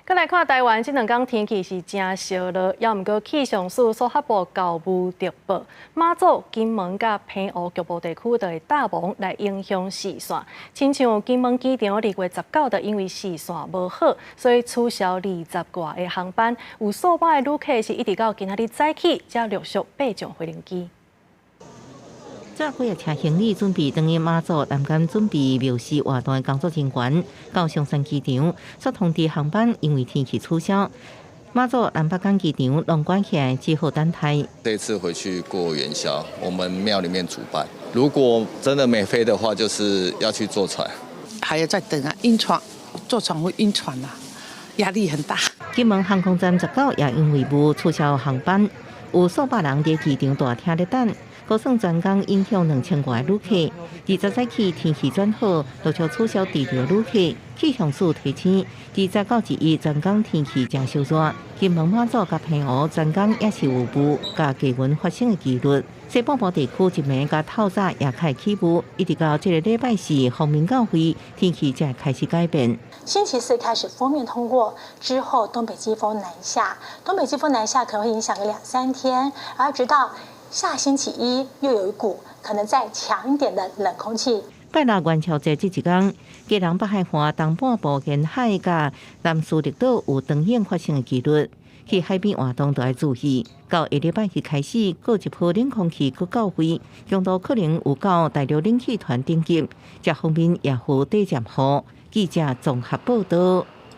閣來看台灣，這兩工天氣是誠燒熱，猶毋過氣象署所發布厚霧特報，馬祖、金門佮澎湖局部地區就會罩霧來影響視線。親像金門機場2月19就因為視線無好，所以取消20外个航班，有數百个旅客是一直到今仔日早起才陸續爬上飛行機。載幾若車行李準備轉去馬祖南竿準備廟事活動的工作人員，到松山機場，煞通知航班因為天氣取消，馬祖南北港機場攏關起來，只好等待。這次回去過元宵，我們廟裡面主辦。如果真的沒飛的話，就是要去坐船。還要再等啊，暈船，坐船會暈船啊，壓力很大。金門航空站19也因為霧取消航班，有數百人佇機場大廳咧等。估算全工影響2000外旅客。20早起天氣轉好，陸續取消滯留旅客。氣象署提醒，20到21全工天氣誠燒熱，金門馬祖佮澎湖全工也是有霧佮低雲發生的機率。西半部地區一暝佮透早也開起霧，一直到這个禮拜四鋒面到位，天氣才開始改變。星期四開始鋒面通過之後，東北季風南下，東北季風南下可能會影響個兩三天，而直到下星期一又有一股可能再強一點的冷空氣。拜六元宵節這一工，基隆北海岸東半部沿海佮南勢綠島有長影發生的機率，去海邊活動都愛注意。到下禮拜一開始，閣一波冷空氣閣到位，強度可能有到大陸冷氣團等級，這方面也予短暫雨。記者綜合報道。